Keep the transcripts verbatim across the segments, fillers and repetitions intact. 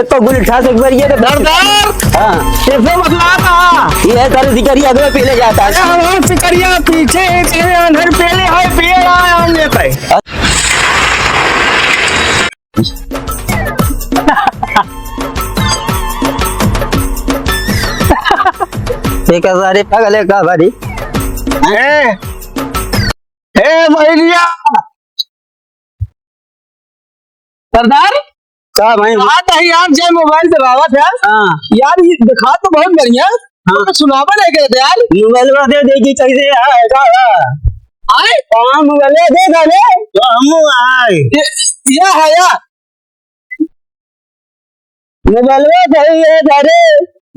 तो गुल उठा से एक बार ये तो सरदार! हाँ। कैसे बतलाता? ये है सारे शिकारिया अगले पहले जाता है। अरे, हमारे शिकारिया पीछे है, तेरे अंदर पहले है, पहले आया हम लेते हैं। ठीक है, सारे पगले का भारी। ए, ए भैया, सरदार, का भाई? बात है यार, जे मोबाइल दबावत है। हाँ। यार, ये दिखा तो बहुत बढ़िया। हाँ। तो सुनावा नहीं गए थे यार। मोबाइल में दे देगी कैसे यार, ऐसा है। आए? हाँ, मोबाइल दे दे। तो हम आए। ये, ये है यार। मोबाइलवा सही है, अरे,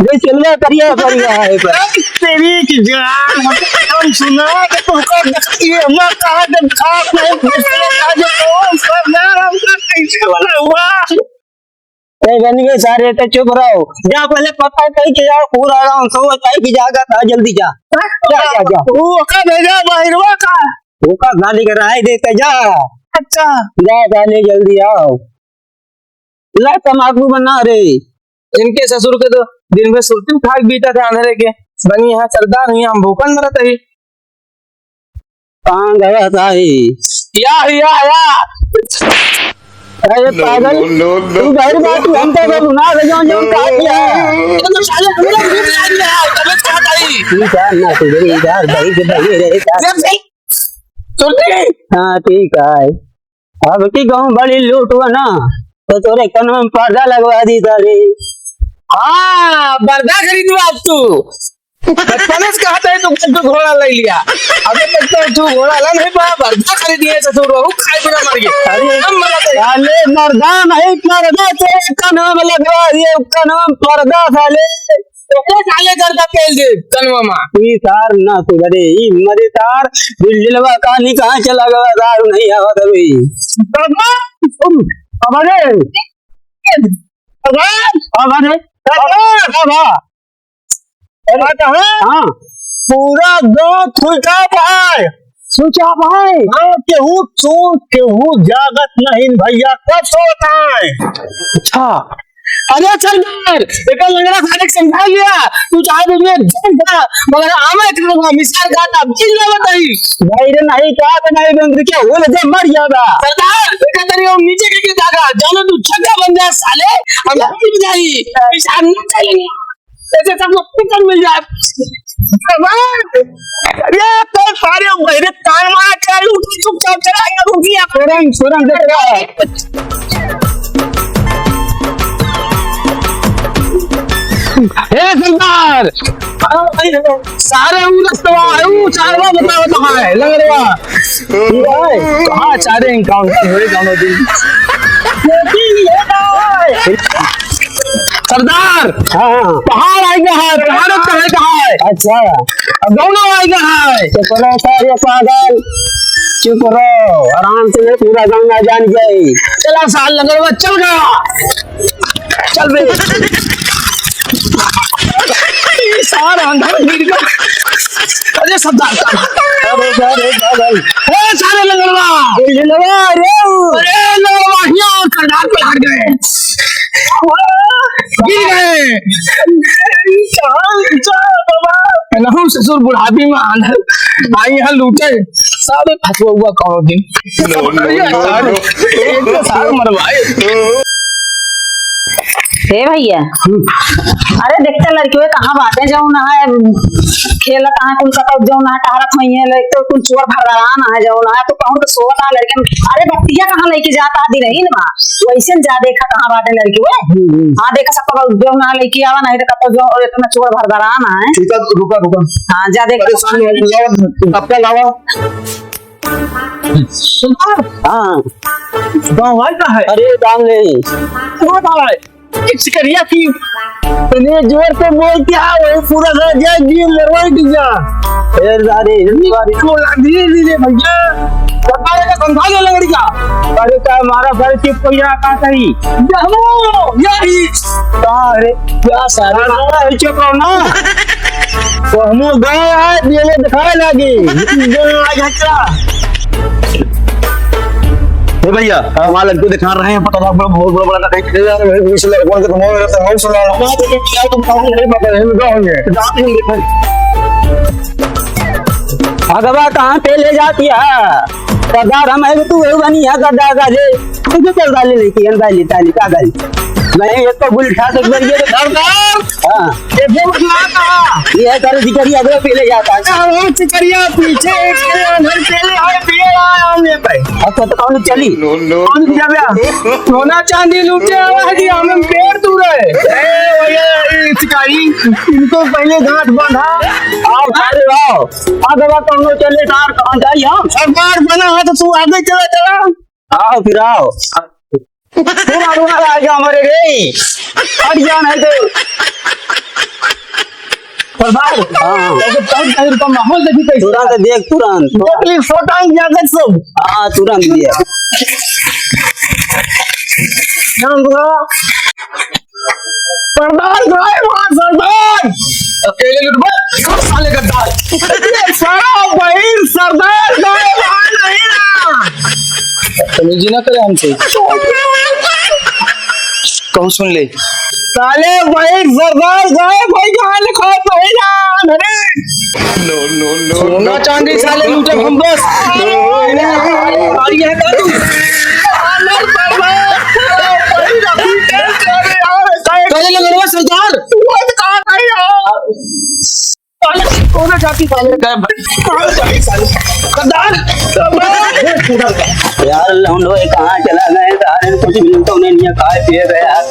जे सिलवा करिया, करिया है पर। तेरी की जान, हम सुना कि तुमको ये मत कहा जब खास नहीं, पिछले का जो कौन सा नाम हमका कैसे बना हुआ? ए, बन गए सारे, तो चुप रहो। जा पहले पता कही कि यार, पूरा गाँव सो कही कि जागा था, जल्दी जा। जा, जा, जा। वो का भेजा बाहरवा का? वो का गाली का राय देते जा। अच्छा। जा, जा, ले जल्दी आओ। ला तमाकू बना रे। इनके ससुर के तो दिन भर सुरती उठा के बीता था अंधेरे के। बनी यहाँ सरदार हुई, हम भूखन मरत ही। कहाँ गया था ये? या, या, या। अरे पागल, no, no, no, no। तू बाहर बात, तू हमका सब सुना दे, जो, जो कहा किया है। ये तो साले पूरा ग्रुप आ गया है, तबीयत खराब आई। ठीक है, ना तू मेरी इधर, भाई से भाई रे, इधर। जब से सुरती। हाँ, ठीक है। अब की गाँव बड़ी लूट हुआ ना, तो तोरे कनवा में पर्दा लगवा दी तारे। हाँ, पर्दा खरीदवा अब तू। बचपने से कहता है तू, तू घोड़ा ले लिया। अबे तक तो तू घोड़ा ला नहीं पाया, पर्दा खरीद लिया ससुर बहू, खाए बिना मर गए। अरे, हम मना करें। साले मर्दा नहीं, पर्दा तेरे कनवा में लगवा दिए, कनवा में पर्दा साले। ओकरे साले गर्दा पेल दे, कनवा मा। ई सार ना सुधरे, ई मरे सार, दिलवा कहानी कहाँ चला गवा, दारू नहीं आवत अभी। बाबा, अबे, अबे, अबे, अबे, अबे, कहाँ? हाँ, पूरा गाँव सुचा पाए। सोचा भाई। हाँ, केहू चोर, केहू जागत नहीं भैया, सब सोता है। अच्छा। अरे सरदार, एकर लंगड़ा सारे के समझा लिया। तू चाहे तो मैं जम जा, मगर आमे के लोग मिसार का था, बिल ना बताई। भाई रे, नहीं का तो नहीं बंद, क्या हो ले, मर जाएगा। सरदार, एकर तरी हम नीचे के, के जागा, जानो तू छक्का बन जा साले, हम नहीं बजाई, मिसार नहीं चलेंगे। ऐसे सबको टिकट मिल जाए। भगवान, ये तो सारे मेरे कान मारा चला, उठ के चुपचाप चला गया, रुक गया। सुरंग, सुरंग देख रहा है। हे सरदार, सारे ऊ रस्तवा है, ऊ चारवा बताओ तो है, लंगड़वा। कहाँ चारे encounter हुए दोनों दिन? सरदार, हाँ, हाँ। पहाड़ आइगा है, पहाड़ चढ़े का है। अच्छा। अब दोनों आइगा है। चुप रहो सारे पागल, चुप रहो, आराम से ये पूरा गाँव ना जान जाए। चला सार लंगड़वा, चल गया। चल बे। सार अंदर गिर गया। अरे सरदार का। अरे, अरे, अरे, अरे। ए, सारे लंगड़वा। लंगड़वा, अरे। अरे, लंगड़वा, हिया सरदार पलट गए। गिर गए। कहूँ ससुर बुढ़ापी में आंधर। आई यहाँ लूटे। सारे फंसुआ हुआ कौनो दिन। No, no, no, no। एक तो सार मरवाए। हे भैया, अरे देखते लड़कियों कहाँ बाटे, जौन है खेलत है, कुल कतौ जौन है टहरत हुई है, एक तो कुल चोर भरदरान है, जौन है तो कहूँ तो सोवत है लड़के। अरे बत्तिया कहाँ लेके जाता है, दिनहीन बा, वैसे न जा देखा कहाँ बाटे लड़कियों। हम्म, हम्म। हाँ देखा सब तो जौन है लेके आवा, नहीं तो कतौ जो इतना चोर भरदरान है। ठीक है, रुका, रुका। हाँ जा देखा अरे कहाँ सुनो, है। लावा, कपड़ा लावा। सुधार। हाँ। गाँव वाला का है? अरे, गाँव नहीं। कहाँ का है? एक शिकारिया की। इतने जोर से बोल क्या, वही पूरा घर जाए, जी, मरवाई दिया। ए, सारे, ये बोला, धीरे, धीरे, भैया। सरदार का समझा ले लंगड़िया। अरे, का मारा घर के पहिया का सही? यहो, यही। का रे? क्या सारे? सारे, चुप रहो ना। तो हमो गए आए, मेले दिखाए लागे। जो आ गया क्या? हे भैया, हाँ। वहाँ लड़के दिखा रहे हैं, पता था, बहुत बड़ा, बड़ा, बड़ा, कहीं, कहीं यार, भाई, इस लड़कों के तो मोह रहता है, हम सुना रहा हूँ। बात है, क्या तुम कहोगे, नहीं पता है, हम कहोगे। जाते हैं, देखो। अगवा कहाँ पे ले जाती है? सरदार, हम है, तू है, बनी है, सरदार का जे। तू क्यों चल रहा ले लेके, हम गाली, ताली, का गाली? मैं एक तो गुल उठा सकता, ये तो सरदार! हाँ। ये फिर ना कहा। ये है, तेरे जिगरिया अगवा पे ले जाता है। हाँ, वो जिगरिया पीछे, एक के अंदर के ले आए, पिए आए, हम ये पे। अच्छा, तो कौन चली? No, no. कौन चली? सोना चांदी लूटे आवा है कि हम पेड़ तू रहे। ए, भैया, ये शिकारी, इनको पहले गांठ बांधा। आओ, सारे आओ। आ, बाबा, कौनो चले, तार कहाँ जाई हम? सरदार बना है तो तू आगे चला, चला। आओ, फिर आओ। फिर आलू ना लागे हमारे रे। हट जा नहीं तो। सरदार, हाँ। ऐसे टाइट टाइट का माहौल देखी कैसे? तुरंत देख, तुरंत। देख ली, फोटो आ गया, देख सब। हाँ, तुरंत दिया। नाम बोलो। सरदार गायब है, सरदार। अकेले लुटबा, साले गद्दार। ये सारा बहिर सरदार गायब है, नहीं ना। बदतमीजी ना करे हमसे। कहूँ सुन ले। साले बहिर सरदार गायब है, कहाँ लिखा है बहिर? अरे। नो, नो, नो, सोना नो। चांदी साले लूटे हम बस। अरे, अरे, अरे, अरे, अरे, अरे, अरे, पहले लंगड़वा सरदार। वो तो कहाँ गए यार? साले कौन जाति साले गए भाई? कौन जाति साले? सरदार, सरदार। यार लौंडो ये कहाँ चला गए? सारे कुछ मिलता उन्हें नहीं खाए पिए गए यार।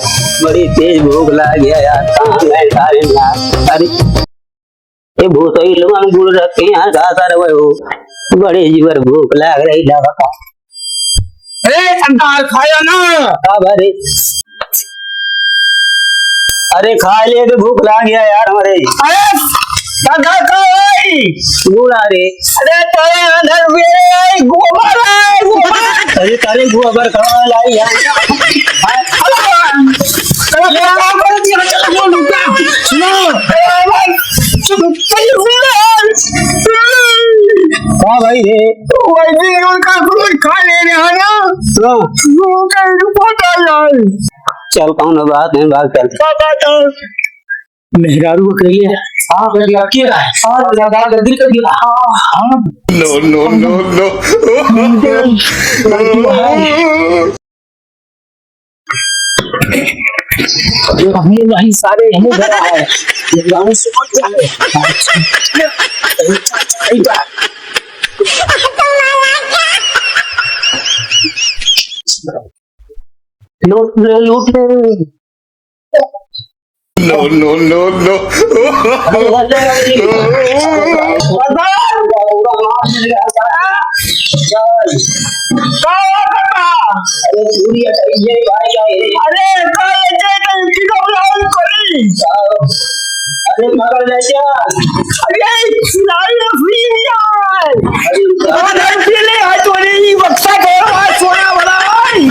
बड़ी तेज भूख लग गया यार। कहाँ गए सारे यार? अरे ये भूतई लोगन गुड़ रखे हैं, का करवे हो? बड़े जीवर भूख लाग रही लगा का। अरे सरदार, खाया ना। का भरे? अरे खा ले, तो भूख लाग गया यार हमारे। अरे सरदार, का भाई? गुड़ आ रे। अरे तेरे अंदर भी गोबर है, गोबर। अरे तेरे गोबर कहाँ लाई यार? अरे, अरे, अरे, अरे, सुनो। हाँ भाई रे। वही उनका कुछ खा ले रहे हैं ना। हाँ। वो कहीं पता नहीं। चल, कौनो बात नहीं, भाग चल। पता तो। मेहरारू अकेले है। हाँ, लड़की है। हाँ, लगा गद्दी कर दिया। हाँ, हाँ। No, no, no, no। ये हमें वही सारे हमें धरा है। ये गाँव से मत जाए। लूट ले, लूट ले। No, no, no, no। अरे, का ये जे तन की घबराहट करी? अरे, मगर नैया। अरे, सुनाई ना, सुई नहीं आए। अरे, अरे, पीले हाथ वाले ही बक्सा गया, आज सोना वाला है।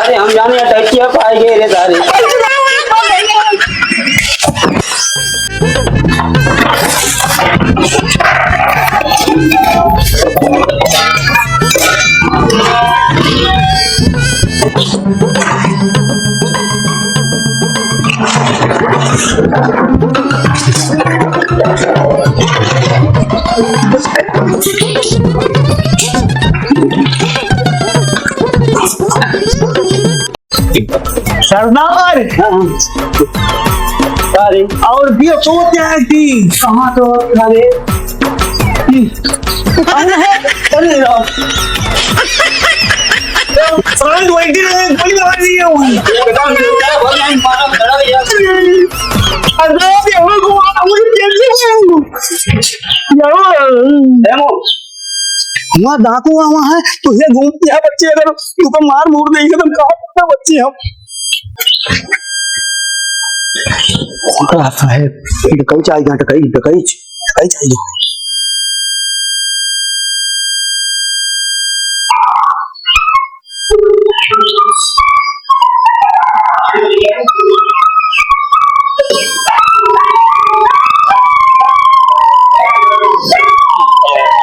अरे, हम जाने टैक्सी पाए गए रे सारे। सरदार! हाँ, हाँ। अरे। और भी तो क्या है कि कहाँ तो अरे? अरे, अरे यार। साउंड वही की नहीं, बड़ी आवाज नहीं है वो। सरदार, ये लोग को आप मुझे कैसे हो? यार। हुआ डाकू हुआ है, तुझे घूमती है बच्चे, अगर तू तो मार मूर देंगे तो हम कहाँ पकड़े बच्चे हम? कौन रहा साहेब? डकैत आई, डकैत, डकैत, डकैत आई।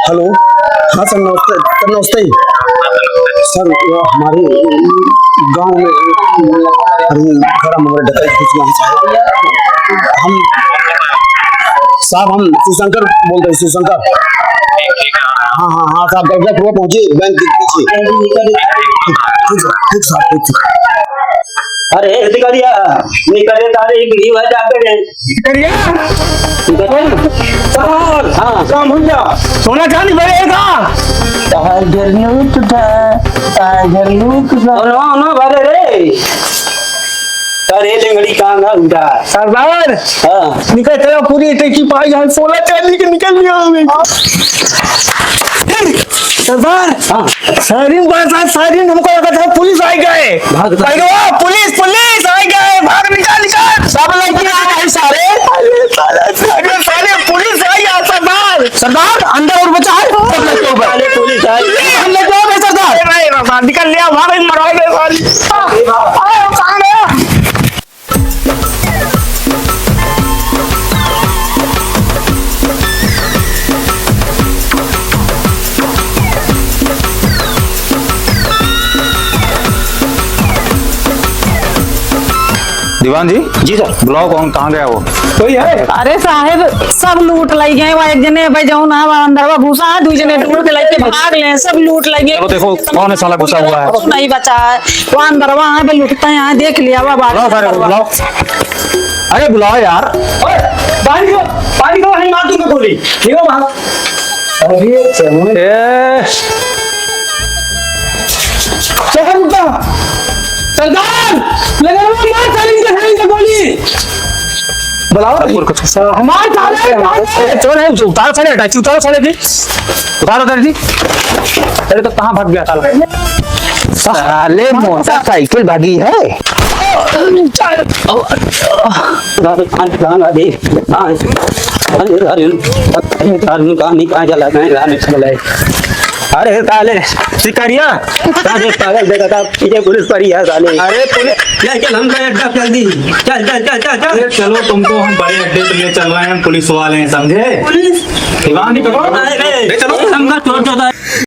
हेलो, हाँ सर, नमस्ते, सर, नमस्ते। सर, वो हमारे गांव में अभी खड़ा हमारे डकैत कुछ यहाँ से आए। हम, साहब, हम शिवशंकर बोल रहे हैं, शिवशंकर। हाँ, हाँ, हाँ, साहब, गलगत हुआ पहुँचे बैंक के पीछे। ठीक, ठीक, साहब, ठीक, ठीक। अरे, निकलिया, निकलिया, तारे, एक बीड़ी वाला जाके दे। करिया? सर। हाँ। काम हो गया। सोना चांदी भरेगा? ताजर लूट उठा, ताजर लूट उठा। सोना ना भरे रे। अरे, लंगड़ी कहाँ ना उठा? सरदार। हाँ। निकल चला, पूरी टंकी पाई, हम सोना चांदी के निकल लिया हमें। सरदार, हाँ। सारिन बात है, सारिन हमको लगा था पुलिस आ गए। भाग, भाग। भाग, ओ, पुलिस, पुलिस आ गए, भाग, निकाल, निकाल। सब लड़के आ गए सारे। अरे साला, अरे साले, पुलिस आई है सरदार। सरदार, अंदर और बचा है, सब लड़के ऊपर। साले पुलिस आई। हम लेके आओ भाई सरदार। अरे भाई, सरदार, निकल लिया, भाग, मराएंगे साले। अरे, कहाँ गया? दीवान जी। जी सर। बुलाओ, कौन, कहाँ गया वो? कोई है? अरे साहेब, सब लूट लइ गए। वो एक जने पे जौन है, वो अंदरवा घुसा है, दुइ जने लूट के लेके भाग ले, सब लूट लइ गए। चलो देखो, कौन है साला घुसा हुआ है? कुछ नहीं बचा है। वो अंदरवा है, पे लुटते हैं, देख लिया, वो बाहर बुलाओ सारे को, अंदरवा। बुलाओ। अरे बुलाओ यार। ओए, पानी दो, पानी दो, हम मार दूंगा गोली। निकलो बाहर। अरे चलो। ए। चल, रुक जा। सरदार, लगा लो, मार साले इनका, साले इनका गोली। बुलाओ। हमार साले, ए, चोर है, उतारो साले, हटाओ, उतारो साले जी। उतारो, उतारो जी। अरे तो कहाँ भाग गया साला? साले मोटरसाइकिल भागी है। अरे, अरे, अरे, अरे, अरे, अरे, कहाँ निकाल चला, कहाँ निकाल चला। अरे साले, शिकारिया, साले पागल देखा था, पीछे पुलिस पड़ी है साले। अरे पुलिस, चल, चल, हम गए अड्डा, जल्दी। चल, चल, चल, चल, चल। अरे चलो, तुमको हम बड़े अड्डे पे ले चल रहे हैं, पुलिस वाले हैं, समझे? पुलिस? दीवान नहीं पकड़ो। अरे, ले चलो। हमका छोड़ दो,